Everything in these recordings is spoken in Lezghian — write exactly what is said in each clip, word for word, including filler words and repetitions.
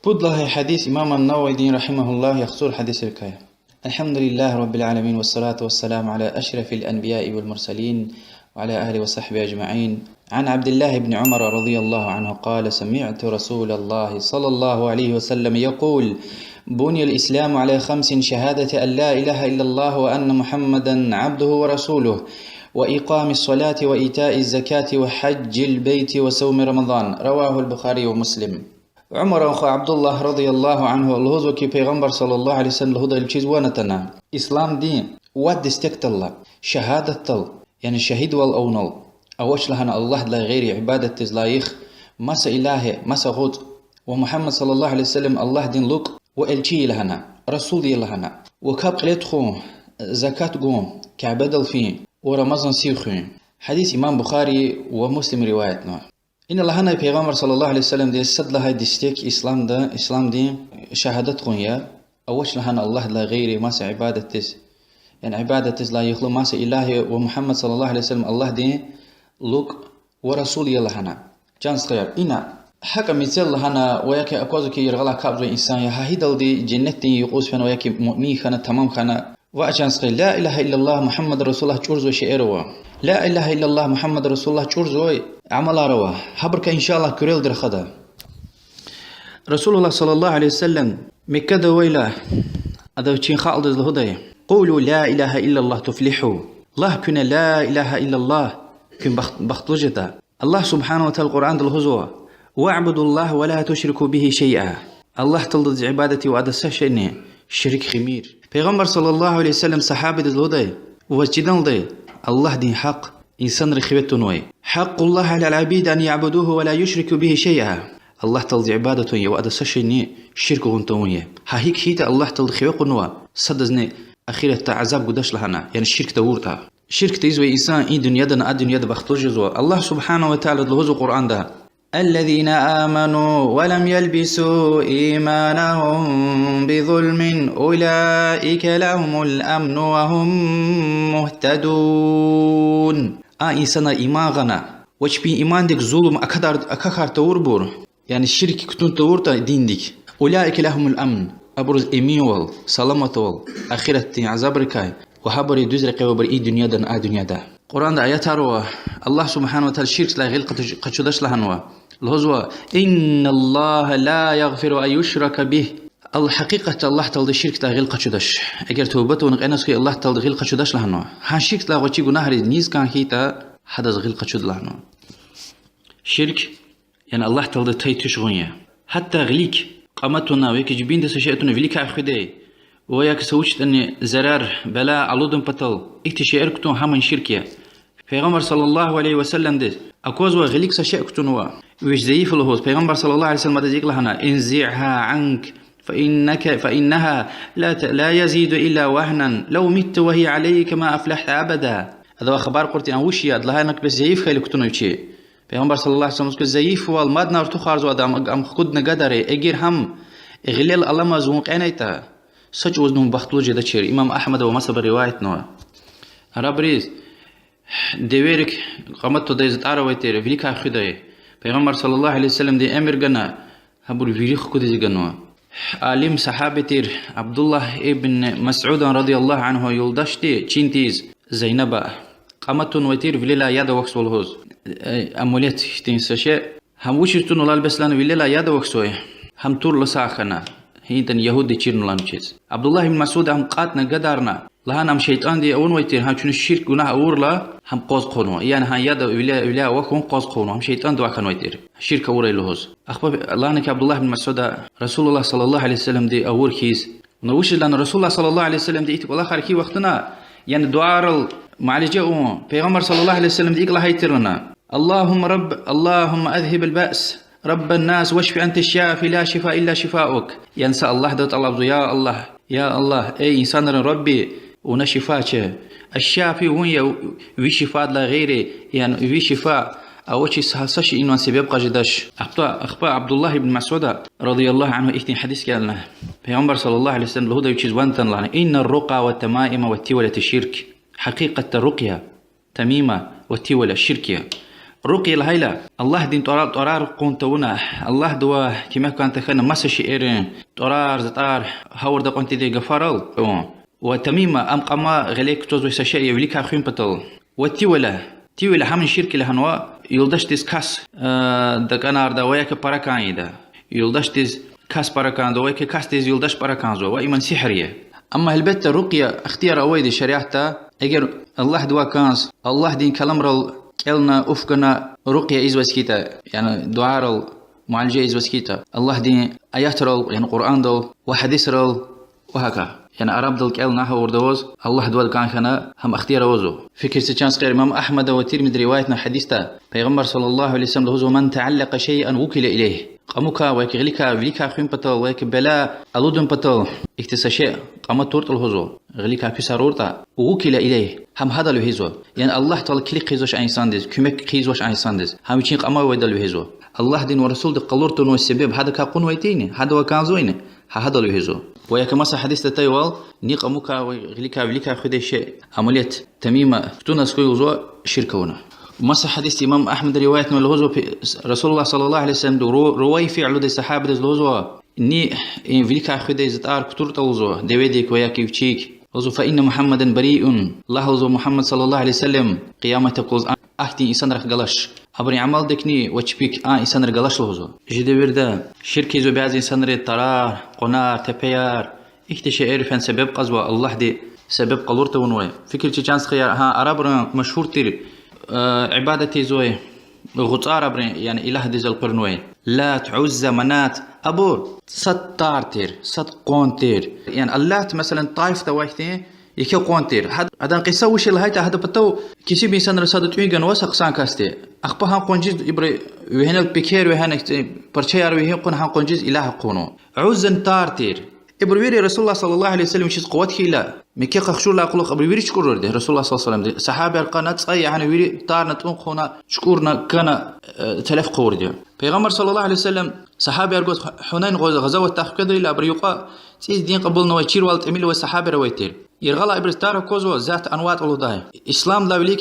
Пуд лагьай гьадис имам ан-Нававидин, رحمه الله, яхцӀур гьадисрикай. الحمد لله رب العالمين، والصلاة والسلام على أشرف الأنبياء والمرسلين، وعلى آله وصحبه أجمعين. عن عبد الله بن عمر رضي الله عنه قال: سمعت رسول الله صلى الله عليه وسلم يقول: بني الإسلام على خمس: شهادة أن لا إله إلا الله وأن محمدا عبده ورسوله، وإقام الصلاة وإيتاء الزكاة وحج البيت وصوم رمضان. رواه البخاري ومسلم. Умаран хва Абдуллагь رضي الله عنه лугьузва хьи, Пайгъамбар صلى الله عليه وسلم лугьудайла вичиз ван атана: ислам дин вад дестекдал ала: шагьадатдал, яни шагьидвал авунал, авач лагьана Аллагьдилай гъейри ибадатдиз лайих маса илагь, маса гъуцӀ, ва Мугьаммад صلى الله عليه وسلم Аллагьдин лукӀ ва элчи я лагьана, расул я лагьана, ва капӀ кьиле тухун, закат гун, Кябедал фин ва Рамазан сив хуьн. Гьадис имам Бухари ва Муслим риваятнава. Ина лагьанай Пайгъамбар صلى الله عليه وسلمди сад лагьай дестек исламда, исламдин шагьадат гъун я: авач лагьана Аллагьдилай гъейри маса ибадатдиз, яни ибадатдиз лайихлу маса илагь ва Мугьаммад صلى الله عليه وسلم Аллагьдин лукӀ ва расул я лагьана. Чан стхаяр, ина гьакӀа мецел лагьана ва яки аквазва хьи яргъалай капӀзавай инсан я, гьа гьидалди женнетдин юкъуз фена ва яки муъмин хьана, тамам хьана, ва чан стхаяр, لا إله إلا الله محمد رسول الله чӀурзавай шейэр ава. لا إله إلا الله محمد رسول الله чӀурзавай амалар ава. Гьабурукай, إن شاء الله, куьрелди рахада. Расулуллагь صلى الله عليه وسلم Меккада авайла, ада вичин халкьдиз лугьудай: قولوا لا إله إلا الله تفلحوا. Лагь куьне لا إله إلا الله, куьн бахт-, бахтлу жеда. Аллагь سبحانه وتعالى Къуръанда лугьузва: واعبدوا الله ولا تشركوا به شيئا. Аллагь Тааладиз ибадат ая ва адаз са шейни шерик гъимир. Пайгъамбар صلى الله عليه وسلم сагьабадиз лугьудай: ваз чидалдай Аллагьдин гьахъ инсанри хиве тунвай: حق الله على العبيد أن يعبدوه ولا يشركوا به شيئا. Аллагь Тааладиз ибадат авун я ва адаз са шейни ширк гъун тавун я. Гьа гьикӀ хьайитӀа Аллагь Таалади хиве кьунва, садазни ахиратда азаб гудач лагьана, яни ширк тавуртӀа. Ширк тийизвай инсан и дуьньядани а дуьньяда бахтлу жезва. Аллагь سبحانه وتعالى лугьузва Къуръанда: الذين آمنوا ولم يلبسوا إيمانهم بظلم أولئك لهم الأمن وهم مهتدون. А инсанар иман гъана ва чпин имандик зулум акадар-, акахьар тавурбур, яни ширк кутун тавуртӀа диндик, أولئك لهم الأمن, абуруз эминвал, саламатвал ахиратдин азабрикай, ва гьабур я дуьз рекье авайбур и дуьньядани а дуьньяда. Къуръанда аятар ава, Аллагь سبحانه وتعالى ширкдилай гъил къачу-, къачудач лагьанва. Лугьузва: إن الله لا يغفر أن يشرك به. Ал-, гьакъикъатда Аллагь Таалади ширкдилай гъил къачудач. Эгер туба тавуна кьенваз хьуй, Аллагь Таалади гъил къачудач лагьанва. Гьа ширкдилай гъвечӀи гунагьриз низ кӀан хьайитӀа, гьадаз гъил къачуда лагьанва. Ширк, яни Аллагь Таалади тай туш гъун я. Гьатта гъилик кьама туна ва яки жибинда са шей туна виликай хуьдай, ва яки са вуч ятӀани зарар, бала алудун патал ихьтин шейэр кутун, гьамни ширк я. Пайгъамбар صلى الله عليه وسلمди аквазва гъилик са шей кутунва, вич зайиф лугьуз, Пайгъамбар صلى الله عليه وسلم адаз икӀ лагьана: انزعها عنك فإنك، فإنها لا ت-، لا يزيد إلا وهنا، لو مت وهي عليك ما أفلحت أبدا. Адавай хабар кьурди, ам вуч я, ад лагьай инак бес зайиф хьайила кутуна вичи. Пайгъамбар صلى الله عليه وسلم лугьузва: зайифвал мадни артухарзава ада, ам, ам хкудна гадари, эгер гьам гъилел аламаз вун кьенайтӀа, са чӀавузни вун бахтлу жедачир. Имам Агьмада ва масабуру риваятнава. Арабриз деверик кьама тудай, затӀар авай тир, виликай хуьдай. Пайгъамбар صلى الله عليه وسلمди эмир гана, гьабур вири хкудиз ганва. Алим сагьаби тир Абдуллагь ибн Масудан رضي الله عنه юлдашди чин тийиз Зайнаба кьама тунвай тир вилелай яд авахьзава лугьуз. Э, амулет хьтин са шей. Гьам вучиз тунвалди бес лагьана, вилелай яд авахьзавай. Гьам турла сагъ хьана, гьинтӀани ягьудиди чирнавай лагьана вичиз. Абдуллагь ибн Масуда гьам кьатӀна, гадарна, лагьана: ам шейтӀанди авунвай тир, гьа чуьнуьз ширк гунагь авурла, гьам къваз хъувунва. Яни гьа яд виле, виле авахьун къваз хъувунва, гьам шейтӀандивай хьанвай тир, ширк авурай лугьуз. Ахпа лагьана хьи Абдуллагь ибн Масуда, Расулуллагь صلى الله عليه وسلمди авур хьиз. Вуна вуч лагьана, Расулуллагь صلى الله عليه وسلمди ихьтин кӀвалахар хьайи вахтунда, яни дуьайрал муалижа авун, Пайгъамбар صلى الله عليه وسلمди икӀ лагьай тир вуна: اللهم رب، اللهم أذهب البأس، رب الناس، واشف أنت الشافي، لا شفاء إلا شفاؤك. Яни са Аллагьдивай тӀалабзава: я Аллагь, я Аллагь, эй инсанрин Рабби, вуна шифа це. Аш-Шафи вун я, ви шифадилай гъейри, яни ви шифа авачиз са, са шейинивай себеб къачудач. Ахпа, ахпа Абдуллагь ибн Масуда رضي الله عنه ихьтин гьадис кӀелна. Пайгъамбар صلى الله عليه وسلم лугьудай вичиз ван атана лагьана: إن الرقى والتمائم والتولة شرك. Гьакъикъатда рукъя, тамима ва тивала ширк я. Рукъя лагьайла, Аллагьдин тӀвара-, тӀварар кьун тавуна, Аллагьдивай куьмек кӀан тахьана маса шейэрин тӀварар, затӀар, гъавурда кьун тийидай гафарал, ва тамима ам кьама гъиле кутазвай са шей я виликай хуьн патал. Ва тивиляй, тивиляй гьамни ширк я лагьанва, юлдашдиз кас, э, дакӀанарда ва яки пара кӀан ийида. Юлдашдиз кас пара кӀанда ва яки касдиз юлдаш пара кӀанзава, ва им сигьр я. Амма гьелбетда рукъя ихтияр авайди шариатда, эгер Аллагьдивай кӀанз, Аллагьдин каламрал кӀелна, уф гана рукъя ийизваз хьайитӀа, яни дуьайрал муалижа ийизваз хьайитӀа, Аллагьдин аятрал, яни Къуръандал ва гьадисрал, ва гьакӀа. Яни арабдал кӀелна гъавурда аваз, Аллагьдивай кӀан хьана, гьам ихтияр авазва. Фикир це, чан стхаяр, имам Агьмада ва Тирмизиди риваятнавай гьадисда Пайгъамбар صلى الله عليه وسلم лугьузва: من تعلق شيئا وكل إليه. Кьамукай ва яки гъиликай, виликай хуьн патал ва яки бела алудун патал, ихьтин са шей кьама туртӀа лугьузва, гъиликай писар авуртӀа, وكل إليه, гьам гьадал вегьизва. Яни Аллагь Таала килиг хъийизвач а инсандиз, куьмек хъийизвач а инсандиз, гьам вичин кьамавайдал вегьизва. Аллагьдин ва Расулдин къалур тавунвай себеб гьадакай кьунвайтӀани, гьадавай кӀанзавани, гьа гьадал вегьизва. Ва яки маса гьадисда атайвал, ни кьамукай ва гъиликай, виликай хуьдай шей, амулет, тамима кутуна хьуй лугьузва, ширк авуна. Маса гьадисда имам Агьмада риваятнава лугьузва, пи-, رسول الله صلى الله عليه وسلمди Ру-, Рувайфи лугьудай сагьабидиз лугьузва, ни, э, виликай хуьдай затӀар кутуртӀа лугьузва, деведик ва яки вичик, лугьузва: فإن محمدا بريء, лагь лугьузва, Мугьаммад صلى الله عليه وسلم Къиямат юкъуз а-, ахьтин инсанрихъ галач. Абурун амалдикни ва чпик а инсанри галач лугьузва. Чи девирда ширк ийизва бязи инсанри, тарар, къванер, тепеяр, ихьтин шейэр фена себеб кьазва, Аллагьди себеб къалур тавунвай. Фикир це, чан стхаяр, гьа арабрин машгьур тир, э, ибадат ийизвай гъуцар, абурун, яни илагьдиз элкъуьрнавай. Лат, Узза, Манат, абур сад тар тир, сад къван тир. Яни Аллат, меселан, Тайфда авай хьтин еке къван тир. Гьад-, гьадан кьиса вуч я лагьайтӀа, гьадан патав кесиб инсанри сада тӀуьн ганва са хъсан касди. Ахпа гьа къванциз ибуру вегьена, пекер вегьена, парчаяр вегьин кьуна гьа къванциз илагь акъуднава. Уззани тар тир. Ибур вири رسول الله صلى الله عليه وسلم вичиз къуват хьайила, Мекке къахчурдалай кьулухъ абуру вири чукӀурурди رسول الله صلى الله عليه وسلمди. Сагьабияр кьана цӀай, яни вири тарна, тӀун хъувуна, чукӀурна, гана, э, телеф хъувурди. Пайгъамбар صلى الله عليه وسلم сагьабияр гваз Гьунайн гъаз-, гъазаватдай хкведайла, абурун юкьва цӀийиз дин кьабулнавай, чирвал тӀимил авай сагьабияр авай тир. Яргъалай ибуруз тар аквазва Зат Анват лугьудай. Исламдилай вилик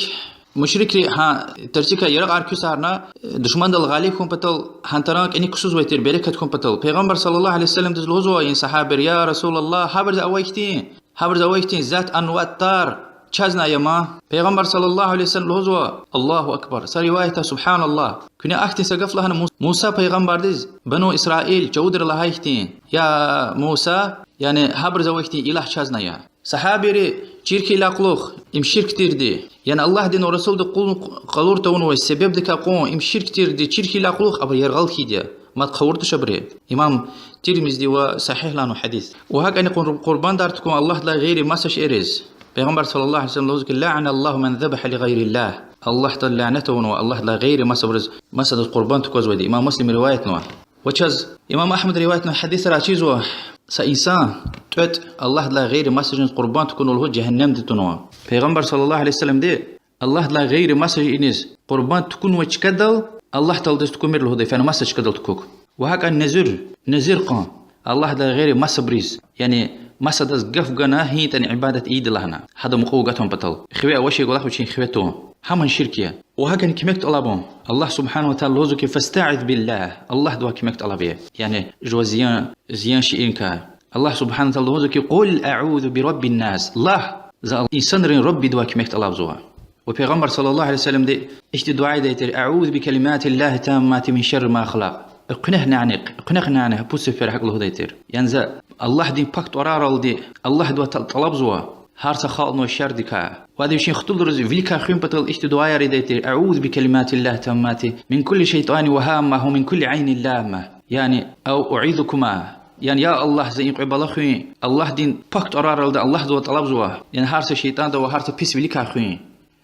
мушрикри гьа тарцикай яракьар куьсарна, душмандал гъалиб хьун патал, гьа таран кӀаник ксузвай тир, берекат хьун патал. Пайгъамбар صلى الله عليه وسلمдиз лугьузва и сагьабияр: يا رسول الله, гьабуруз авай хьтин, гьабуруз авай хьтин Зат Анват тар чазни ая ман? Пайгъамбар صلى الله عليه وسلم лугьузва: الله أكبر. Са риваятда سبحان الله. Куьне ахьтин са гаф лагьана Мус-, Муса пайгъамбардиз, Бану Исраил, чувудра лагьай хьтин: يا موسى, яни гьабуруз авай хьтин илагь чазни ая. Сагьабийри чир хьайидалай кьулухъ, им ширк тирди, яни Аллагьдин ва Расулдин къул-, къалур тавунвай себебдикай кьун, им ширк тирди чир хьайидалай кьулухъ абур яргъал хьайиди я. Мад хъувуртӀа абуру. Имам Тирмизиди ва сагьигь лагьанва гьадис. Ва гьакӀани къур-, къурбандар тукӀун Аллагьдилай гъейри маса шейэриз. Пайгъамбар صلى الله عليه وسلم лугьузва хьи: لعن الله من ذبح لغير الله. Аллагь Таала лянат авунва Аллагьдилай гъейри масабуруз, масадаз къурбанд тукӀвазвайди. Имам Муслим риваятнава. Ва чаз имам Агьмад риваятнавай гьадисра чизва: са инсан тӀветӀ Аллагьдилай гъейри маса шейиниз къурбанд тукӀунва лугьуз жегьеннемда тунва. Пайгъамбар صلى الله عليه وسلمди Аллагьдилай гъейри маса шейиниз къурбанд тукӀунвай чкадал Аллагь Тааладиз тукӀумир лугьудай, фена маса чкадал тукӀук. Ва гьакӀа незур, незур кьун Аллагьдилай гъейри масабуруз, яни масадаз гаф гана гьинитӀани ибадат ийида лагьана, гьадан мукьув гатун патал. Хиве авачир кӀвалах вичин хиве тун. Гьамни ширк я. Ва гьакӀани куьмек тӀалабун. Аллагь سبحانه وتعالى лугьузва хьи: فاستعذ بالله. Аллагьдивай куьмек тӀалаб ая. Яни жува зиян, зиян шейиникай. Аллагь سبحانه وتعالى лугьузва хьи: قل أعوذ برب الناس. Лагь, за инсанрин Раббидивай куьмек тӀалабзава. Ва Пайгъамбар صلى الله عليه وسلمди ихьтин дуьа ийидай тир: أعوذ بكلمات الله التامات من شر ما خلق. Экуьнахъни, экуьнахъни гьа пуд сефер гьакӀ лугьудай тир. Яни за Аллагьдин пак тӀвараралди Аллагьдивай тӀа-, тӀалабзава гьар са халкьнавай шердикай. Ва ада вичин хтулриз виликай хуьн патал ихьтин дуьаяр ийидай тир: أعوذ بكلمات الله التامات من كل شيطان وهامة ومن كل عين لامة. Яни, أو أعيذكما. Яни, я Аллагь, за и кьве бала хуьн Аллагьдин пак тӀвараралди Аллагьдивай тӀалабзава. Яни гьар са шейтӀандивай ва гьар са пис виликай хуьн.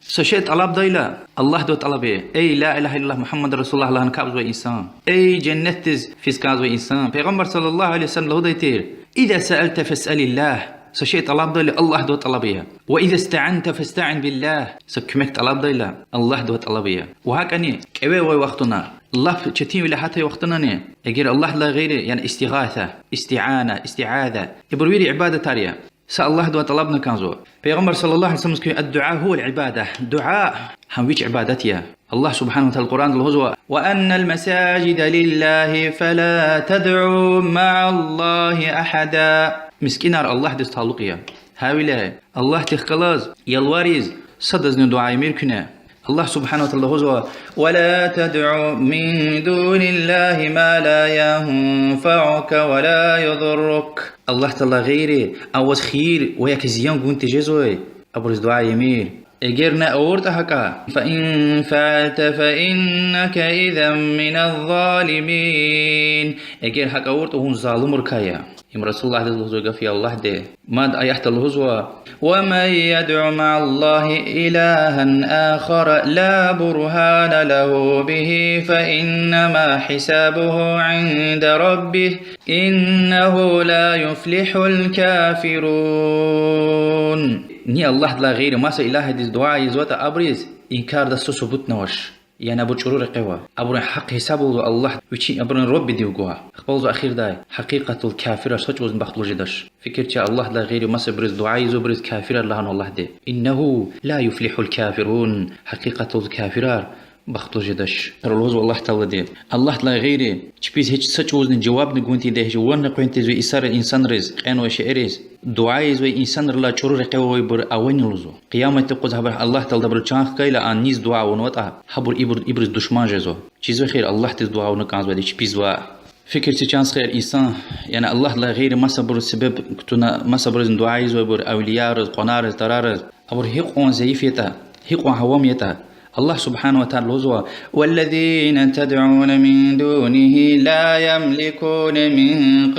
Са шей тӀалабдайла, Аллагьдивай тӀалаб ая. Эй, لا إله إلا الله محمد رسول الله лагьана капӀзавай инсан. Эй, женнетдиз физ кӀанзавай инсан. Пайгъамбар صلى الله عليه وسلم лугьудай тир: إذا سألت فاسأل الله. Са шей тӀалабдайла, Аллагьдивай тӀалаб ая. وإذا استعنت فاستعن بالله. Са куьмек тӀалабдайла, Аллагьдивай тӀалаб ая. Ва гьакӀани кӀеве авай вахтунда, лап четинвиле гьатай вахтундани, эгер Аллагьдилай гъейри, яни истигъаса, истиана, истиаза, ибур вири ибадатар я. Са Аллагьдивай тӀалабна кӀанзава. Пайгъамбар صلى الله عليه وسلمаз куь الدعاء هو العبادة. Дуьа гьам вич ибадат я. Аллагь سبحانه وتعالى Къуръанда лугьузва: وأن المساجد لله فلا تدعوا مع الله أحدا. МискӀинар Аллагьдиз талукь я. Гьавиляй Аллагьдихъ галаз ялвариз садазни дуьа ийимир куьне. Аллагь سبحانه وتعالى лугьузва: ولا تدع من دون الله ما لا ينفعك ولا يضرك. Аллагьдилай гъейри а ваз хийир ва я зиян гун тежезвай абуруз дуьа ийимир. Эгер на авуртӀа гьакӀа, فإن فعلت فإنك إذا من الظالمين. Эгер гьакӀ авуртӀа, вун залумрикай я. Им Расулуллагьдиз лугьузвай гаф я Аллагьди. Мад аятда лугьузва: ومن يدع مع الله إلها آخر لا برهان له به فإنما حسابه عند ربه إنه لا يفلح الكافرون. Ни Аллагьдилай гъейри маса илагьдиз дуьа ийизватӀа, абуруз инкардай са субутни авач. Яни абур чӀуру рекье ава. Абурун гьахъ-гьисаб лугьузва Аллагь, вичин, абурун Раббидив гва. Ахпа лугьузва эхирдай: гьакъикъатдал кафирар са чӀавузни бахтлу жедач. Фикир це, Аллагьдилай гъейри масабуруз дуьа ийизвайбуруз кафирар лагьанва Аллагьди. إنه لا يفلح الكافرون. Гьакъикъатдал кафирар бахтлу жедач. Лугьузва Аллагь Таалади: Аллагьдилай гъейри чпиз гьич са чӀавузни жавабни гун тийидай, гьич ванни къвен тийизвай исар инсанриз, кьенвай шейэриз, дуьа ийизвай инсанрилай чӀуру рекье авайбур авани лугьузва. Къияматдин юкъуз гьабур Аллагь Таалади абуруз чан хкайла, а низ дуьа авунватӀа, гьабур ибур, ибуруз душман жезва. Чизвай хьи, Аллагьдиз дуьа авуна кӀанзавайди чпиз ваъ. Фикир це, чан стхаяр, инсан, яни Аллагьдилай гъейри масабуруз себеб кутуна, масабурузни дуьа ийизвайбур, авлияриз, къванариз, тарариз, абур гьикьван зайиф ятӀа, гьикьван гьавам ятӀа. Аллагь سبحانه وتعالى лугьузва: والذين تدعون من دونه لا يملكون من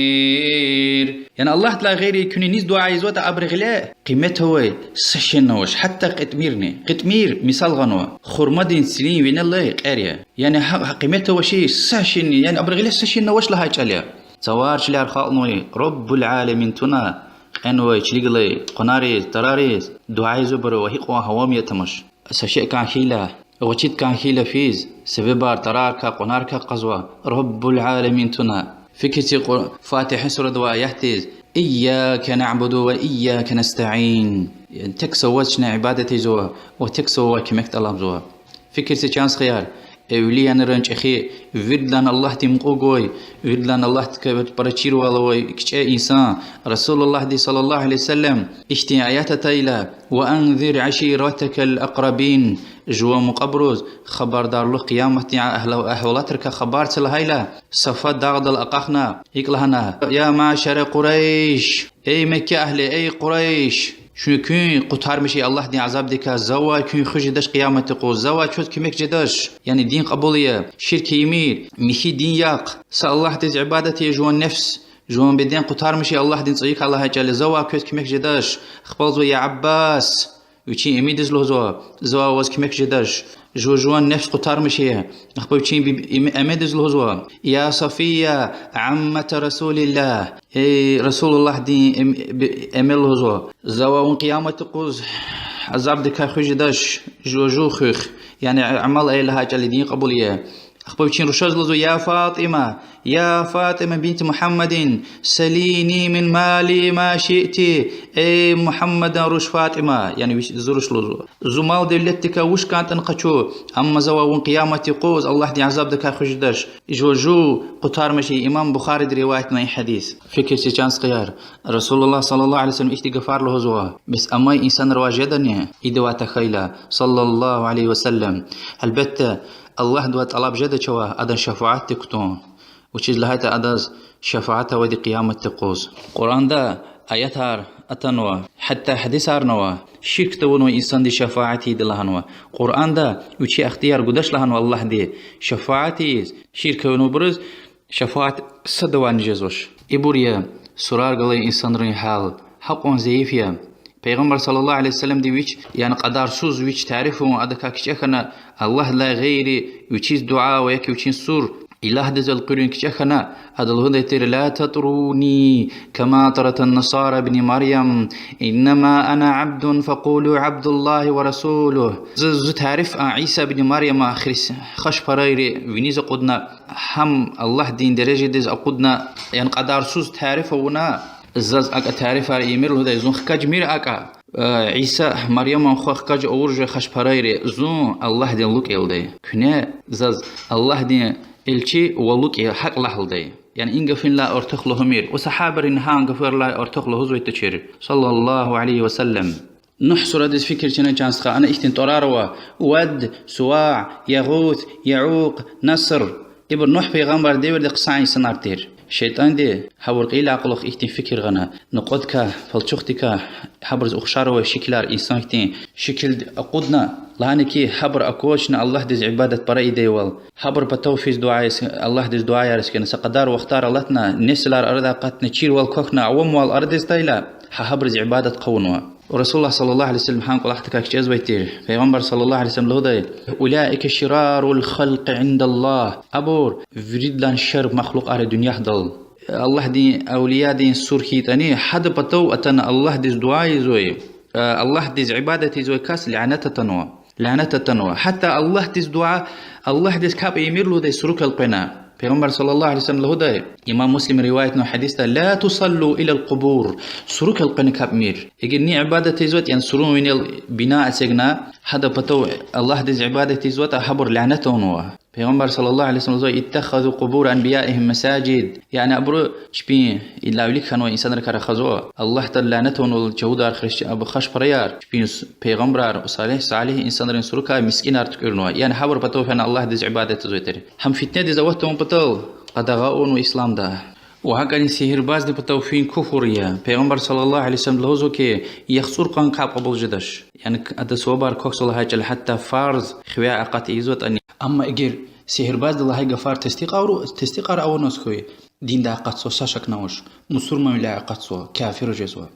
قطمير. Яни Аллагьдилай гъейри куьне низ дуьа ийизватӀа, абурун гъиле къимет авай са шейни авач, гьатта къитмирни. Къитмир мисал гъанва хурмадин цилин винелай кьер я. Яни гьа, гьа къимет авачир са шейни, яни абурун гъиле са шейни авач лагьай чӀал я. Цавар чилер халкьнавай Раббул-Аламин туна, кьенвай чилик галай къванариз, тарариз дуьа ийизвайбуру ва гьикьван гьавам ятӀа амач. Са шей кӀан хьайила, гъвечӀи кӀан хьайила физ, себебар тарарикай, къванарикай кьазва, Раббул-Аламин туна. Фикир це Къу-, Фатигьа сурадавай аятдиз: إياك نعبد وإياك نستعين. Яни тек са ваз чна ибадат ийизва ва тек са вавай куьмек тӀалабзава. Фикир це, чан стхаяр, эвлиянрин чӀехи, виридалай Аллагьди мукьув гвай, виридалай Аллагьдикай пара чирвал авай кичӀе инсан, Расулуллагьди صلى الله عليه وسلم ихьтин аят атайла: وأنذر عشيرتك الأقربين, жуван мукьвабуруз хабардарлух, къияматдин агь-, агьвалатрикай хабар це лагьайла, Сафа дагъдал акьахна, икӀ лагьана: يا معشر قريش, эй Мекке агьли, эй Къурайш, чун куьн къутармиш я Аллагьдин азабдикай, завай куьн хуьз жедач къияматдин юкъуз, завай чаз куьмек жедач. Яни дин кьабул ая, ширк ийимир, михьи дин яхъ, са Аллагьдиз ибадат ая, жуван нефс, жуван беден къутармиш я Аллагьдин цӀайикай лагьай чӀал я, завай квез куьмек жедач. Ахпа лугьузва: я Аббас, вичин эмидиз лугьузва, завай ваз куьмек жедач, жу-, жуван нефс къутармиш я. Ахпа вичин би-, эм-, эмедиз лугьузва: يا صفية عمة رسول الله, эй Расулуллагьдин эм-, би-, эме лугьузва, завай вун къияматдин юкъуз азабдикай хуьз жедач, жу-, жув хуьх, яни амал ая лагьай чӀал я, дин кьабул ая. Ахпа вичин рушаз лугьузва: يا فاطمة, يا فاطمة بنت محمد, سليني من مالي ما شئت, эй Мугьаммадан руш ФатӀима, яни вич зи руш лугьузва, зи мал-девлетдикай вуч кӀантӀани къачу, амма завай вун къияматдин юкъуз Аллагьдин азабдикай хуьз жедач, жу-, жув къутармиш я. Имам Бухариди риваятнавай гьадис. Фикир це, чан стхаяр, Расулуллагь صلى الله عليه وسلم ихьтин гафар лугьузва, бес амай инсанривай жедани, идавай тахьайла, صلى الله عليه وسلم. Гьелбетда, Аллагьдивай тӀалаб жеда чавай адан шафаатдик кутун, вучиз лагьайтӀа адаз шафаат авайди къияматдин юкъуз. Къуръанда аятар атанва, гьатта гьадисарни ава, ширк тавунвай инсандиз шафаат ийида лагьанва. Къуръанда вичи ихтияр гудач лагьанва Аллагьди шафаат ийиз ширк авунвайбуруз, шафаат садавайни жезвач. Ибур я сурар галай инсанрин гьал, гьакьван зайиф я. Пайгъамбар صلى الله عليه وسلمди вич, яни кьадарсуз вич тариф авун, адакай кичӀе хьана, Аллагьдилай гъейри вичиз дуьа ва яки вичин сур илагьдиз элкъуьрун кичӀе хьана, ада лугьудай тир: لا تطروني كما طرت النصارى ابن مريم، إنما أنا عبد فقولوا عبد الله ورسوله. Зи, зи тариф а Иса ибн Марьяма хрис-, хашпарайри виниз акъудна, гьам Аллагьдин дережадиз акъудна, яни кьадарсуз тариф авуна, Заз акӀа тарифар ийимир лугьудай, зун хкажмир акӀа, э, Иса, Марьяман хва хкаж авур жуьре хашпарайри, зун Аллагьдин лукӀ я лугьудай. Куьне заз Аллагьдин илчи ва лукӀ я гьакӀ лагь лугьудай. Яни и гафунилай артух лугьумир. Ва сагьабайри гьа гафарилай артух лугьузвай тушир, صلى الله عليه وسلم. Нугь сурадиз фикир чна, чан стха, ана ихьтин тӀварар ава: Вад, Суваъ, Ягъус, Яукь, Наср. Ибур Нугь пайгъамбардин девирда хъсан инсанар тир. ШейтӀанди гьабур кьейила кьулухъ ихьтин фикир гъана: накьвадикай, палчухдикай, гьабуруз ухшар авай шикилар, инсан хьтин шикилди акъудна, лагьана хьи, гьабур акваз чна Аллагьдиз ибадат пара ийидайвал, гьабурун патав физ дуьа ийиз, Аллагьдиз дуьаяр ийиз хьана, са кьадар вахтар алатна, несилар арадай акъатна, чирвал квахьна, авамвал арадиз атайла, гьа гьабуруз ибадат хъувунва. Расулуллагь صلى الله عليه وسلم гьа кӀвалахдикай кичӀезвай тир. Пайгъамбар صلى الله عليه وسلم лугьудай: أولئك شرار الخلق عند الله. Абур виридалай шер махлукьар я дуьньядал. Аллагьдин авлиядин сур хьайитӀани, гьадан патав атана Аллагьдиз дуьа ийизвай, Аллагьдиз ибадат ийизвай кас лянат атанва. Лянат атанва. Гьатта Аллагьдиз дуьа, Аллагьдиз капӀ ийимир лугьудай сурукай элкъвена. Пайгъамбар صلى الله عليه وسلم лугьудай, имам Муслима риваятнавай гьадисда: لا تصلوا إلى القبور. Сурукай элкъвена капӀ мийир. Эгер ни ибадат ийизватӀа, яни сурун винел бина эцигна, гьадан патав Аллагьдиз ибадат ийизватӀа, гьабур лянат авунва. Пайгъамбар صلى الله عليه وسلم лугьузва: اتخذوا قبور أنبيائهم مساجد. Яни абуру чпин, идалай вилик хьанвай инсанрикай рахазва, Аллагьдал лянат авунвай чувудар, хресчи-, абу хашпараяр, чпин с-, пайгъамбарар, салигь, салигь инсанрин сурукай мискӀинар туькӀуьрнава. Яни гьабурун патав фена Аллагьдиз ибадат ийизвай тир. Гьам фитнедиз ават тавун патал къадагъа авунва исламда. Ва гьакӀани сигьирбаздин патав фин куфр я. Пайгъамбар صلى الله عليه وسلم лугьузва хьи, яхцӀур къан капӀ кьабул жедач. Яни к-, адан сувабар квахьзава лагьай чӀал, гьатта фарз хивяй акъат ийизватӀани. Амма эгер сигьирбазди лагьай гафар тестикьару-, тестикьар авуназ хьуй, диндай акъатзава, са шакни авач, мусурманвиляй акъатзава, кафир жезва.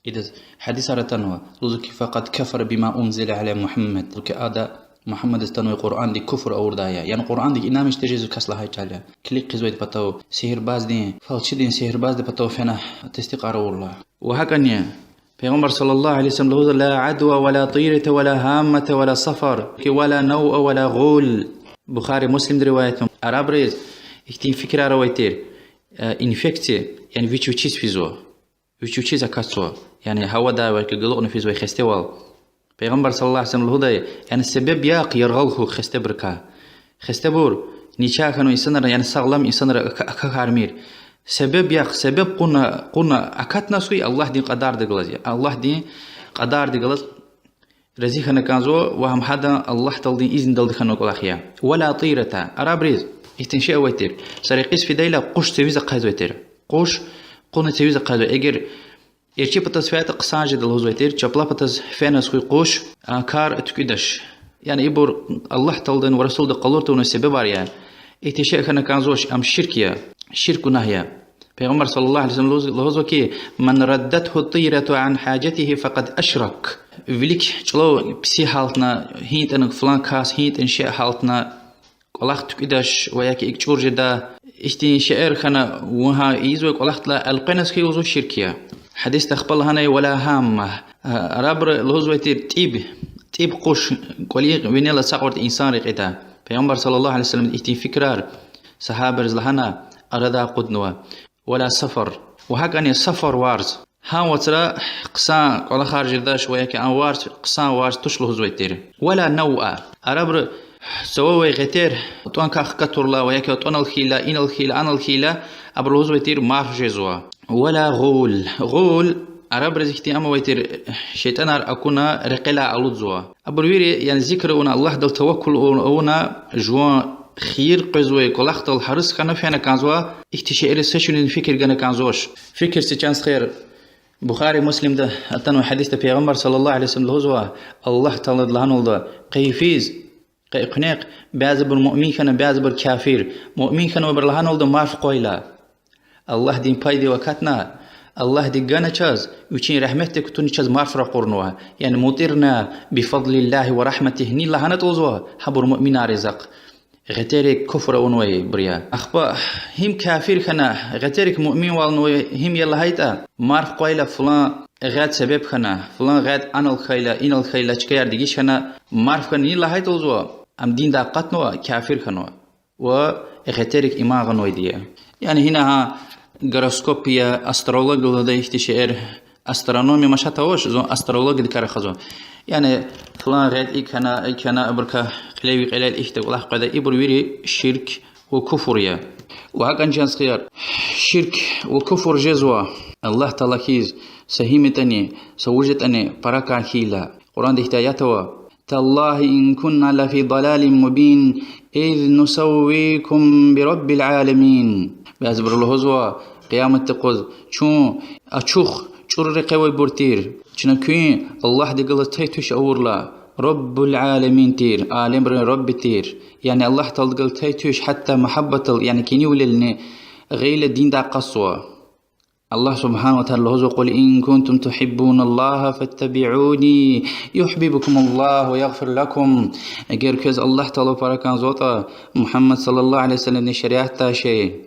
Идаз гьадисар атанва, лугьузва хьи, فقد كفر بما أنزل على محمد. Лугьузва хьи, ада Мугьаммадаз атанвай Къуръандик куфр авурдай я. Яни Къуръандик инанмиш тежезва кас лагьай чӀал я. Килиг хъийизвайди патав, сигьирбаздин, фалчидин, сигьирбаздин патав фена тестикьар авурла. Ва гьакӀани Пайгъамбар صلى الله عليه وسلم лугьузва: لا عدوى ولا طيرة ولا هامة ولا صفر, ولا نوء ولا غول. Бухари, Муслимди риваятнава. Арабриз ихьтин фикирар авай тир, э, инфекция, яни вич вичиз физва. Вич вичиз акатзава. Яни гьавадай ва я галукьна физвай хестевал. Пайгъамбар صلى الله عليه وسلم лугьудай, яни себеб яхъ яргъал хьухь хестебурукай. Хестебур начагъ хьанвай инсанрин, яни сагълам инсанрин ака-, акахьармир. Себеб яхъ, себеб кьуна, кьуна акатназ хьуй, Аллагьдин кьадардихъ галаз я. Аллагьдин кьадардихъ галаз рази хьана кӀанзава ва гьам гьадан Аллагь Тааладин изнидалди хьанвай кӀвалах я. ولا طيرة. Арабриз ихьтин шей авай тир. Са рекьиз фидайла къуш цавиз ахъайзавай тир. Къуш кьуна цавиз ахъайзавай. Эгер эрчӀи патаз фейитӀа хъсан жеда лугьузвай тир, чапла патаз феназ хьуй къуш, а кар туькӀуьдач. Яни ибур Аллагь Тааладин ва Расулда къалур тавунвай себебар я. Ихьтин шей хьана кӀанзавач, ам ширк я, ширк гунагь я. Пайгъамбар صلى الله عليه وسلم лугьуз-, лугьузва хьи, من ردته الطيرة عن حاجته فقد أشرك. Вилик чӀулав писи гьалтна, гьинтӀани флан кас, гьинтӀани шей гьалтна, кӀвалах туькӀуьдач ва я хьи икӀ чӀур жеда, ихьтин шейэр хьана, вун гьа ийизвай кӀвалахдилай элкъвеназ хьуй, лугьузва, ширк я. Гьадисда ахпа лагьанай: ولا هامة. Арабри лугьузвай тир тӀиб, тӀиб къуш, кӀвалин винел ацукьурди инсан рекьида. Пайгъамбар صلى الله عليه وسلم ихьтин фикирар сагьабайриз лагьана, арадай акъуднава. ولا صفر. Ва гьакӀани сафар варз. Гьа вацра хъсан кӀвалахар жедач ва я хьи а варз, хъсан варз туш лугьузвай тир. ولا نوء. Арабри цававай гъетер, тӀванкай хкатурла ва я хьи тӀванал хьайила, инал хьайила, анал хьайила, абуру лугьузвай тир марф жезва. ولا غول. Гъул, арабриз ихьтин ам авай тир, шейтӀанар акуна рекьелай алудзава. Абур вири, яни зикр авуна, Аллагьдал таваккул авуна, жуван хийир къвезвай кӀвалахдал гьарис хьана фена кӀанзава, ихьтин шейэриз са чуьнин фикир гана кӀанзавач. Фикир це, чан стхаяр, Бухари, Муслимда атанвай гьадисда Пайгъамбар صلى الله عليه وسلم лугьузва: Аллагь Таалади лагьаналда: къе йифиз, къе экуьнахъ, бязибур муъмин хьана, бязибур кафир. Муъмин хьанвайбуру лагьаналда марф къвайла, Аллагьдин пайдив акатна, Аллагьди гана чаз, вичин регьметдик кутуна чаз марф ракъурнава. Яни مطرنا بفضل الله ورحمته ни лагьанатӀа лугьузва, гьабур муъминар я захъ. Гъетерик куфр авунвайбур я. Ахпа гьим кафир хьана, гъетерик муъминвал авунвай гьим я лагьайтӀа, марф къвайла флан гъед себеб хьана, флан гъед анал хьайила, инал хьайила, чкаяр дегиш хьана, марф хьана ни лагьайтӀа лугьузва, ам диндай акъатнава, кафир хьанва. Ва гъетерик иман гъанвайди я. Яни гьина гьа Гороскоп я, астрология лугьудай ихьтин шейэр, астрономия машат авач, зун астрологиядикай рахазва. Яни флан гъед икӀ хьана, икӀ хьана, абурукай кьилеви кьилел ихьтин кӀвалах къведа, ибур вири ширк ва куфур я. Ва гьакӀан, чан стхаяр, ширк ва куфур жезва, Аллагь Таала хьиз са гьим ятӀани, са вуж ятӀани пара кӀан хьайила. Къуръанда ихьтин аят ава: تالله إن كنا لفي ضلال مبين إذ نسويكم برب العالمين. Бязибуру лугьузва, къияматдин юкъуз чун ачух чӀуру рекье авайбур тир. Чна куьн Аллагьдихъ галаз тай-туьш авурла, Раббул Аламин тир, алемрин Рабби тир. Яни Аллагь Тааладихъ галаз тай-туьш, гьатта мугьаббатдал, яни кӀанивилелни гъайила диндай акъатзава. Аллагь سبحانه وتعالى лугьузва: قل إن كنتم تحبون الله فاتبعوني يحببكم الله ويغفر لكم. Эгер квез Аллагь Таала пара кӀанзаватӀа, Мугьаммад صلى الله عليه وسلمдин шариатдай яшай,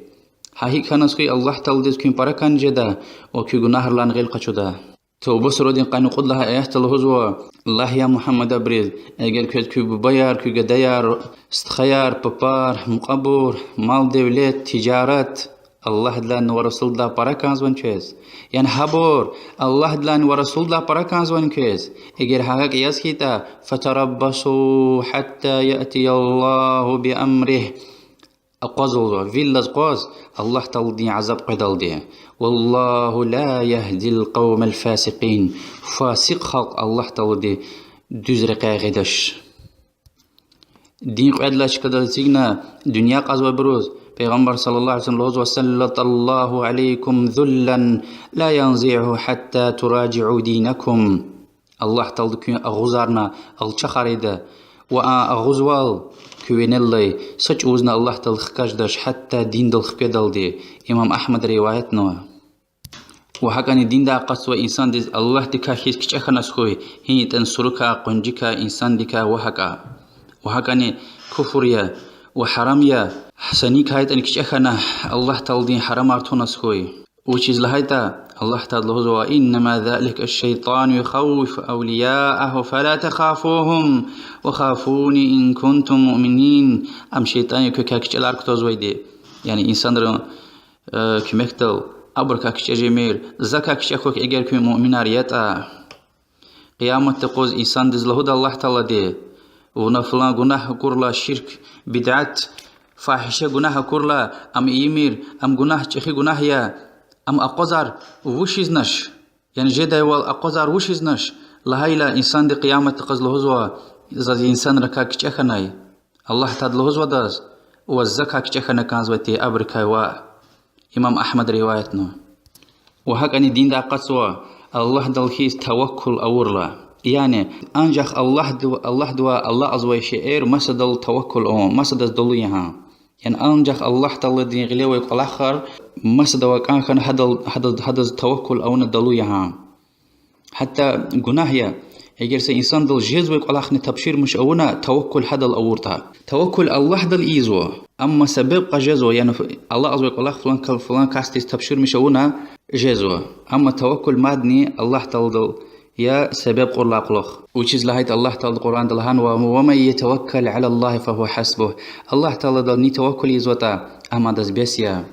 гьа гьикӀ хьаназ хьуй, Аллагь Тааладиз куьн пара кӀан жеда ва куь гунагьрилай гъил къачуда. Тавба сурадин къанни кьуд лагьай аятда лугьузва: Лагь, я Мугьаммад, абуруз: эгер квез куь бубаяр, куь гадаяр, стхаяр, папар, мукьвабур, мал-девлет, тижарат Аллагьдилайни ва Расулдилай пара кӀанзавани квез? Яни гьабур Аллагьдилайни ва Расулдилай пара кӀанзавани квез? Эгер гьа гьакӀ яз хьайитӀа, فتربصوا حتى يأتي الله بأمره. Акъваз, лугьузва, вил алаз акъваз, Аллагь Тааладин азаб къведалди. والله لا يهدي القوم الفاسقين. Фасикь халкь Аллагь Таалади дуьз рекьяй гъидач. Дин кьвед лагьай чкадал эцигна дуьнья кьазвайбуруз Пайгъамбар صلى الله عليه وسلم лугьузва: سلط الله عليكم ذلا لا ينزعه حتى تراجعوا دينكم. Аллагь Таалади куьн агъузарна алчахар ийида, ва а агъузвал куь винел алай са чӀавузни Аллагь Таалади хкаждач, гьатта диндал хкведалди. Имам Агьмада риваятнава. Ва гьакӀани диндай акъатзавай инсандиз Аллагьдикай хьиз кичӀе хьаназ хьуй, гьинитӀани сурукай, къунжикай, инсандикай ва гьакӀа. Ва гьакӀани куфур я ва гьарам я, са никайтӀани кичӀе хьана Аллагь Тааладин гьарамар туназ хьуй. Вучиз лагьайтӀа Аллагь Таалади лугьузва: إنما ذلك الشيطان يخوف أولياءه فلا تخافوهم وخافون إن كنتم مؤمنين. Ам шейтӀан я квекай кичӀелар кутазвайди. Яни инсанрин, э, куьмекдал абурукай кичӀе жемир, закай кичӀе хьухь, эгер куьн муъминар ятӀа. Къияматдин юкъуз инсандиз лугьуда Аллагь Таалади: вуна флан гунагь акурла, ширк, бидат, фагьиша гунагь акурла, ам ийимир, ам гунагь, чӀехи гунагь я, ам акъвазар вучизнач? Яни жедайвал акъвазар вучизнач? Лагьайла, инсанди къияматдин юкъуз лугьузва: заз инсанрикай кичӀе хьанай. Аллагь Таалади лугьузва адаз: ваз закай кичӀе хьана кӀанзавай тир абурукай ваъ. Имам Агьмада риваятнава. Ва гьакӀани диндай акъатзава Аллагьдал хьиз таваккул авурла. Яни анжах Аллагьдив-, Аллагьдивай алакьзавай шейэр масадал таваккул авун, масадаз далу я гьа. Яни анжах Аллагь Тааладин гъилевай кӀвалахар масадавай кӀан хьана гьадал, гьадаз, гьадаз таваккул авуна далу я гьа. Гьатта гунагь я, эгер са инсандал жезвай кӀвалахни тапшурмиш авуна, таваккул гьадал авуртӀа. Таваккул Аллагьдал ийизва, амма себеб кьаз жезва, яни алакьзавай кӀвалах флан ка-, флан касдиз тапшурмиш авуна, жезва. Амма таваккул мадни Аллагь Тааладал я, себеб кьурла кьулухъ. Вучиз лагьайтӀа Аллагь Таалади Къуръанда лагьанва: ومن يتوكل على الله فهو حسبه. Аллагь Тааладал ни таваккул ийизватӀа, ам адаз бес я.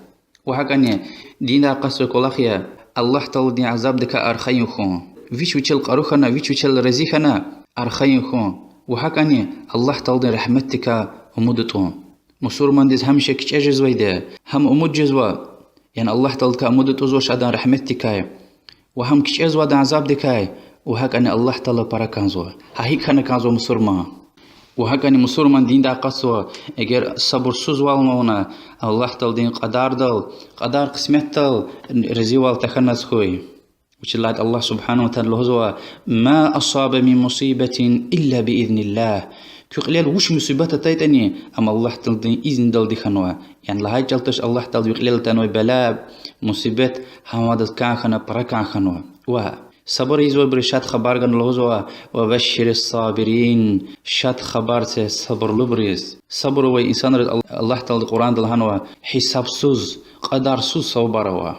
Ва гьакӀани диндай акъатзавай кӀвалах я Аллагь Тааладин азабдикай архайин хьун. Вич вичел кьару хьана, вич вичел рази хьана, архайин хьун. Ва гьакӀани Аллагь Тааладин рагьметдикай умуд атӀун. Мусурмандиз гьамиша кичӀе жезвайди я, гьам умуд жезва, яни Аллагь Тааладикай умуд атӀузвач, адан рагьметдикай, ва гьам кичӀезва адан азабдикай, ва гьакӀани Аллагь Таала пара кӀанзава. Гьа гьикӀ хьана кӀанзава мусурман? Ва гьакӀани мусурман диндай акъатзава, эгер сабурсузвал авуна, Аллагь Тааладин кьадардал, кьадар-къисметдал разивал тахьаназ хьуй. Вучиз лагьайтӀа Аллагь سبحانه وتعالى лугьузва: ما أصاب من مصيبة إلا بإذن الله. Куь кьилел вуч мусибат атайтӀани, ам Аллагь Тааладин изнидалди хьанва. Яни лагьай чӀал туш, Аллагь Таалади ви кьилел атанвай бала, мусибат гьам адаз кӀан хьана, пара кӀан хьанва. Ва сабур ийизвайбуруз шад хабар гана лугьузва: وبشر الصابرين. Шад хабар це сабурлубуруз. Сабур авай инсанриз Ал-, Аллагь Таалади Къуръанда лагьанва: гьисабсуз, кьадарсуз савабар ава.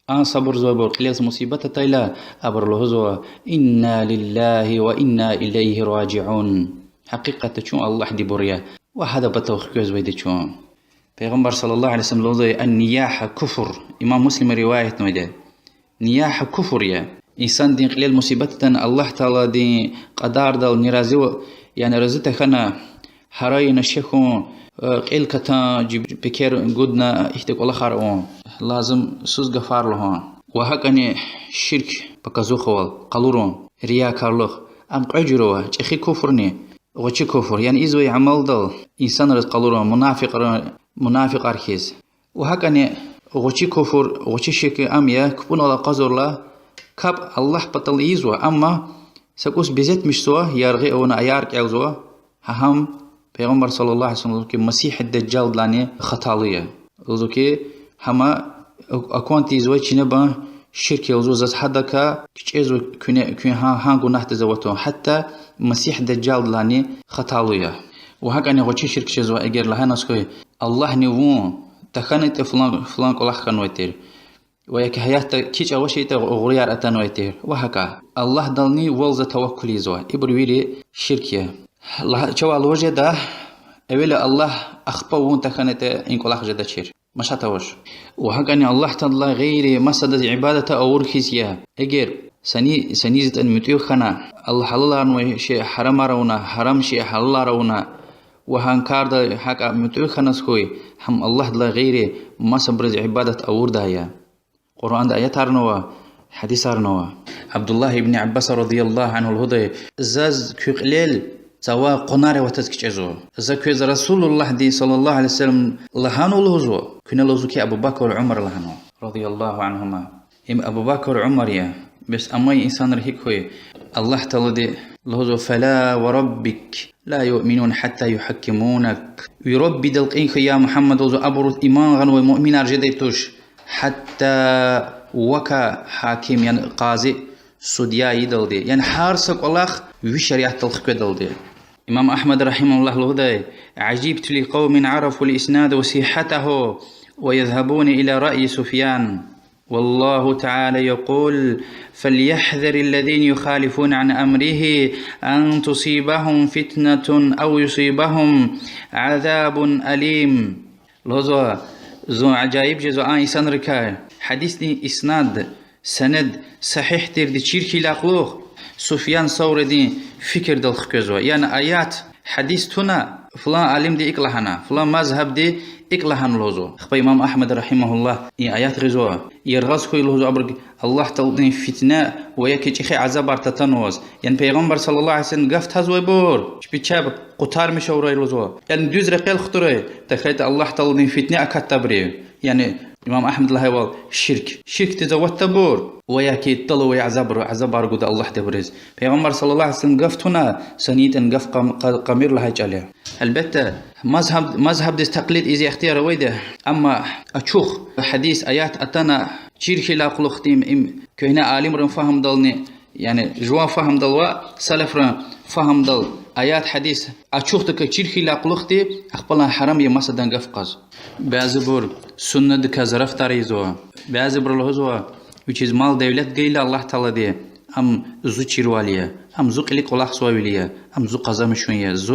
А сабурзавайбур кьилел са мусибат атайла, абуру лугьузва: إنا لله وإنا إليه راجعون. Гьакъикъатда чун Аллагьдинбур я ва гьадан патав хквезвайди чун. Пайгъамбар صلى الله عليه وسلم лугьузва: النياحة كفر. Имам Муслима риваятнавайди. Нияха куфр я. Инсандин кьилел мусибат атана, Аллагь Тааладин кьадардал нерази, яни рази тахьана, гьарайна, шехьун, э, кьил катана, жи пекер гудна, ихьтин кӀвалахар авун, лазимсуз гафар лугьун. Ва гьакӀани ширк, показухавал къалурун, риякарлух. Ам кьве жуьре ава: чӀехи куфрни, гъвечӀи куфр. Яни ийизвай амалдал инсанриз къалурун, мунафикьар-, мунафикьар хьиз. Ва гьакӀани гъвечӀи куфр, гъвечӀи ширк ам я, кпӀунал акъвазурла, капӀ Аллагь патал ийизва, амма са кӀус безетмишзава, яргъи авуна аяр кӀелзава, гьа гьам Пайгъамбар صلى الله عليه وسلم лугьузва хьи, Масигьи Дажжалдилайни хаталу я. Лугьузва хьи, гьам акван тийизвай чинебан ширк я лугьузва, заз гьадакай кичӀезва куьне, куьн гьа-, гьа гунагьдиз аватун, гьатта Масигьи Дажжалдилайни хаталу я. Ва гьакӀани гъвечӀи ширк жезва, эгер лагьаназ хьуй, Аллагьни вун тахьанайтӀа флан, флан кӀвалах хьанвай тир. Ва я хьи гьаятда кичӀ авачиртӀа гъугърияр атанвай тир. Ва гьакӀа. Аллагьдални вал за таваккул ийизва. Ибур вири ширк я. Лагь-, чавай лугьуз жеда, эвела Аллагь, ахпа вун тахьанайтӀа и кӀвалах жедачир. Машат авач. Ва гьакӀани Аллагь Тааладилай гъейри масадаз ибадат авур хьиз я. Эгер са ни-, са низитӀан муьтӀуьгъ хьана, Аллагь гьалаларнавай шей гьарамар авуна, гьарам шей гьалалар авуна, ва гьа карда гьакӀа муьтӀуьгъ хьаназ хьуй, гьам Аллагьдилай гъейри масабуруз ибадат авурди я. Къуръанда аятарни ава, гьадисарни ава. Абдуллагь ибн Аббас رضي الله عنه лугьудай: заз куь кьилел цавай къванер аватаз кичӀезва. За квез Расулуллагьди صلى الله عليه وسلم лагьанва лугьузва, куьне лугьузва хьи Абу Бакр, Умар лагьанва, رضي الله عنهما. Им Абу Бакр, Умар я. Бес амай инсанри гьикӀ хьуй? Аллагь Таалади лугьузва: فلا وربك لا يؤمنون حتى يحكمونك. Ви Раббидал кьин хьуй, я Мугьаммад, лугьузва, абуру иман гъанвай муъминар жедай туш, гьатта вакай гьаким, яни къази, судья ийидалди, яни гьар са кӀвалах ви шариатдал хкведалди. Имам Агьмад رحمه الله лугьудай: عجبت لقوم عرفوا الإسناد وصحته ويذهبون إلى رأي سفيان. والله تعالى يقول: فليحذر الذين يخالفون عن أمره أن تصيبهم فتنة أو يصيبهم عذاب أليم. Лугьузва, зун ажаиб жезва а инсанрикай, гьадисдин иснад, санад сагьигь тирди чир хьайила кьулухъ, Суфьян Савридин фикирдал хквезва. Яни аят, гьадис туна, флан алимди икӀ лагьана, флан мазгьабди икӀ лагьана лугьузва. Ахпа имам Агьмад رحمه الله и аят гъизва. Яргъаз хьуй лугьузва абурук Аллагь Тааладин фитне ва яки чӀехи азабар татанваз. Яни Пайгъамбар صلى الله عليه وسلم гаф тазвайбур чпи чеб къутармишаврай лугьузва. Яни дуьз рекьел хтурай, тахьайтӀа Аллагь Тааладин фитне акатдайбуру. Яни имам Агьмад лагьайвал, ширк. Ширкдиз аватдайбур ва яки тӀал авай азабар, азабар гуда Аллагьди абуруз. Пайгъамбар صلى الله عليه وسلم гаф туна, са нитӀан гаф къам-, къа-, къамир лагьай чӀал я. Гьелбетда, мазгьаб-, мазгьабдиз такълид ийиз ихтияр авайди, амма ачух гьадис, аят атана чир хьайила кьулухъди им, им куьгьне алимрин фагьумдални, яни жуван фагьумдал ва салафрин фагьумдал аят, гьадис ачухдаказ чир хьайила кьулухъди, ахпа лагьана гьарам я масадан гаф кьаз. Бязибур суннадикай зарафатар ийизва, бязибуру лугьузва, вичиз мал-девлет гайила Аллагь Таалади, ам зи чирвал я, ам зи кьилик кӀвалахзавайвал я, ам зи къазанмишун я, зи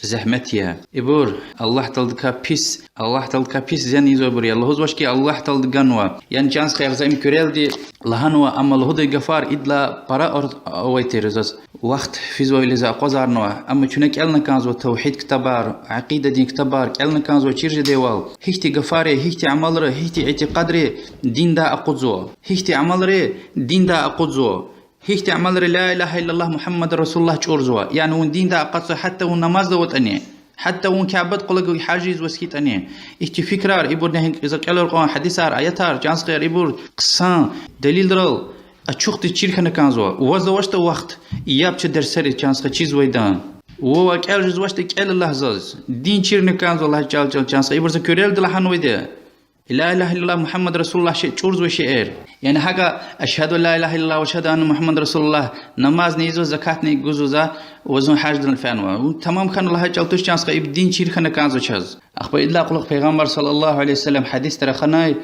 зегьмет я. Ибур Аллагь Тааладикай пис, Аллагь Тааладикай пис зен ийизвайбур я. Лугьузвач хьи Аллагь Таалади ганва. Яни чан стхаяр, за им куьрелди лагьанва, амма лугьудай гафар идалай пара ар-, авай тир заз. Вахт физвайвиляй за акъвазарнава, амма чуьне кӀелна кӀанзава тавгьид ктабар, акъидадин ктабар кӀелна кӀанзава, чир жедайвал. Гьихьтин гафари, гьихьтин амалри, гьихьтин итикъадри диндай акъудзава. Гьихьтин амалри диндай акъудзава. Гьихьтин амалри لا إله إلا الله محمد رسول الله чӀурзава. Яни вун диндай акъатзава, гьатта вун намазда аватӀани, гьатта вун Кябедин къвалав гьаж ийизваз хьайитӀани. Ихьтин фикирар, ибурни гьикӀ за кӀелай кьван гьадисар, аятар, чан стхаяр, ибур хъсан делилрал ачухдиз чир хьана кӀанзава. Ваз авачтӀа вахт, яб це дерсариз, чан стха, чизвайдан. Вавай кӀел жезвачтӀа кӀела лагь заз. Дин чирна кӀанзава лагьай чӀал, чӀал, чан стха. Ибур за куьрелди лагьанвайди я. لا إله إلا الله محمد رسول الله ши-, чӀурзавай шейэр. Яни гьакӀа أشهد أن لا إله إلا الله وأشهد أن محمدا رسول الله намазни ийизва, закатни гузва за, ва зун гьаждал фенва. Вун тамам хьана лагьай чӀал туш, чан стха, ибур дин чир хьана кӀанзава чаз. Ахпа идалай кьулухъ Пайгъамбар صلى الله عليه وسلم гьадисда раханай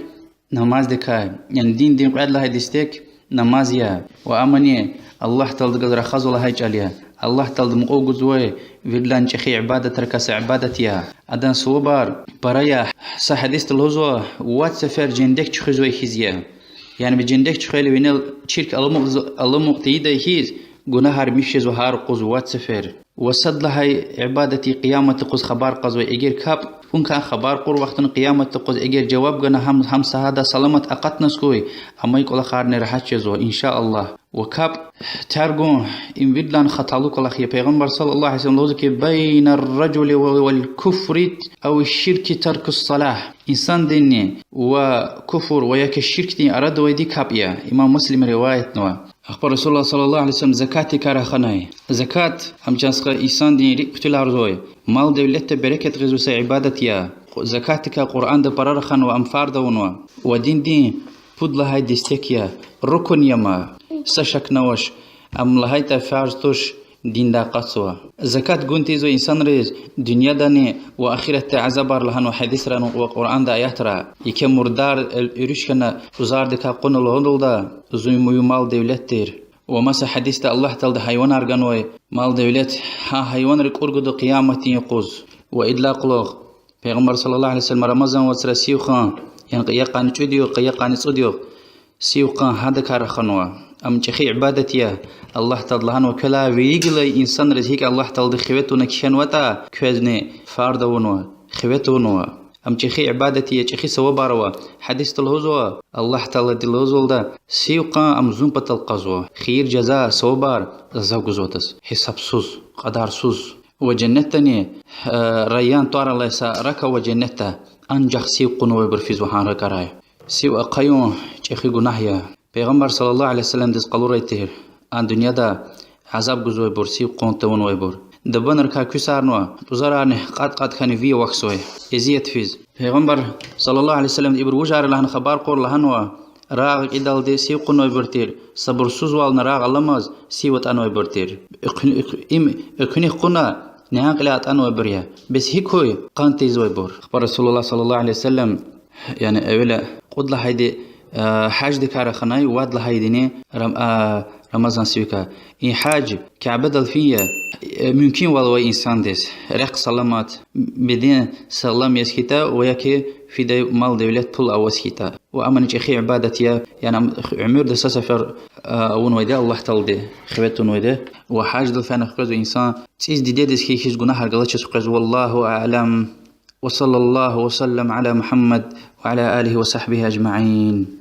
намаздикай, яни диндин кьвед лагьай дестек намаз я, ва амни Аллагь Тааладихъ галаз рахазва лагьай чӀал я. Аллагь Таалади мукьув гузвай виридалай чӀехи ибадатрикай са ибадат я. Адан сувабар пара я. Са гьадисда лугьузва: вад сефер жендек чуьхуьзвай хьиз я. Яни ви жендек чуьхвейла винел чирк аламукь-, аламукь тийидай хьиз, гунагьар михьзава гьар юкъуз вад сефер. Ва сад лагьай ибадат я, Къияматдин юкъуз хабар кьазвай. Эгер капӀ, капӀуникай хабар кьур вахтунда Къияматдин юкъуз эгер жаваб гана, гьам, гьам сагьада саламат акъатназ хьуй, амай кӀвалахарни регьят жезва, иншааллагь. Ва капӀ тергун, им виридалай хаталу кӀвалах я. Пайгъамбар صلى الله عليه وسلم лугьузва хьи: بين الرجل والكفر أو الشرك ترك الصلاة. Инсандинни ва куфр ва яки ширкдин арада авайди капӀ я. Имам Муслима риваятнава. Ахпа رسول الله صلى الله عليه وسلم закатдикай раханай. Закат, ам чан стха инсандин рикӀ хъуьтуьларзавай, мал-девлетда берекат гъизвай са ибадат я. Закатдикай Къуръанда пара раханва, ам фарз авунва. Ва диндин пуд лагьай дестек я, рукун я ам, са шакни авач, ам лагьайтӀа фарз туш, диндай акъатзава. Закат гун тийизвай инсанриз дуьньядани ва ахиратда азабар лагьанва гьадисра ва Къуръанда аятра. Еке мурдар, э, уьруьш хьана кӀузардикай кьуна лугьудалда, зун, ви мал-девлет тир. Ва маса гьадисда Аллагь Таалади гьайванар ганвай, мал-девлет, гьа гьайванри кӀур гуда Къияматдин юкъуз. Ва идалай кьулухъ Пайгъамбар صلى الله عليه وسلم Рамазан вацра сив хъун, яни я къанни цӀуд югъ, я къанни цӀуд югъ, сив хъун гьадакай раханва. Ам чӀехи ибадат я. Аллагь Таалади лагьанва: квелай вилик галай инсанриз гьикӀ Аллагь Таалади хиве тавуна кхьенватӀа, квезни фарз авунва, хиве тавунва. Ам чӀехи ибадат я, чӀехи савабар ава. Гьадисда лугьузва, Аллагь Таалади лугьузвалда, сив хъун ам зун патал кьазва. Хийир, жаза, савабар зав гузватӀа, гьисабсуз, кьадарсуз. Ва женнетдани, э, Райян тӀвар алай са рак ава женнетда, анжах сив хъувунвайбур физва гьа ракӀарай. Сив ахъаюн чӀехи гунагь я. Пайгъамбар صلى الله عليه وسلمдиз къалурай тир а дуьньяда азаб гузвайбур, сив хъун тавунвайбур. Дабанрикай куьсарнава, пӀузарарни кьатӀ-кьатӀ хьана ви авахьзавай, эзият физ. Пайгъамбар صلى الله عليه وسلمди ибур вужар я лагьана хабар кьур, лагьанва: рагъ кӀидалди сив хъувунвайбур тир, сабурсузвална рагъ аламаз сив атӀанвайбур тир. Экуьн-, экуь-, им экуьнихъ кьуна, нянкьлай атӀанвайбур я. Бес гьикӀ хьуй къан тийизвайбур? Ахпа رسول الله صلى الله عليه وسلم, яни эвела кьуд лагьайди, э, гьаждикай раханай, вад лагьайдини Рам-, а, Рамазан сивикай. И гьаж Кябедал фин я, э, мумкинвал авай инсандиз, рехъ саламат, беден сагълам яз хьайитӀа ва яки фидай мал-девлет, пул аваз хьайитӀа. Ва амани чӀехи ибадат я, яни ам уьмуьрда са сефер, а, авунвайди Аллагь Таалади, хиве тавунвайди. Ва гьаждал фена хквезва инсан цӀийиз дидедиз хьайи хьиз гунагьар галачиз хквезва. والله أعلم. وصلى الله وسلم على محمد وعلى آله وصحبه أجمعين.